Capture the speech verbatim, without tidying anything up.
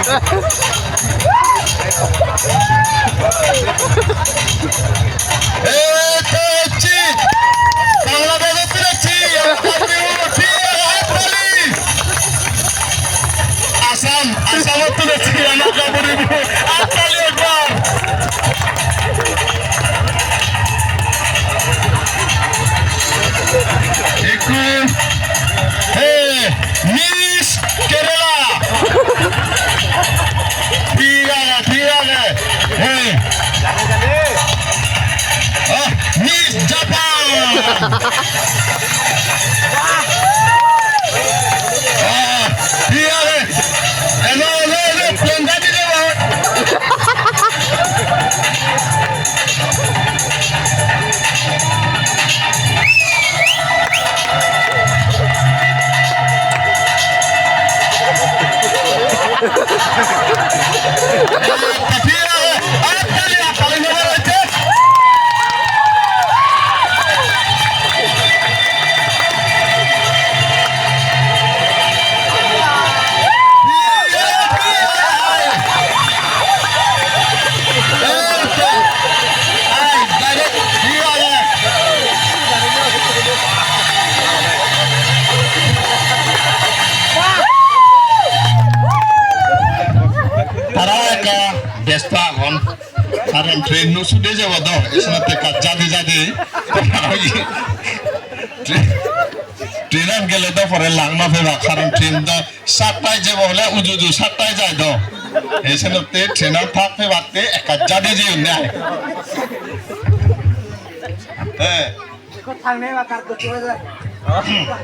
এই তো হচ্ছে বাংলাদেশের তুলেছি, হাততালি। আসাম, আসামত তুলেছি, আমার কাপড়ের উপর। হাততালি একবার। একটু, হে, মিস কেরালা। ঠিক আছে, ঠিক আছে। হে। আহ, মিস জাপান। আহ, ঠিক আছে। এলো, এলো, এলো, প্লেনটা দিতে পারো। Tara ekka besto agon, karon train no sude jebo do, esonate ekka jade jade. Train an gele do pore lang no peba, karon train do sattai jebo hole uju uju sattai jai do. Esonate train an thak pebatte ekka jade jeyon ne ai. He.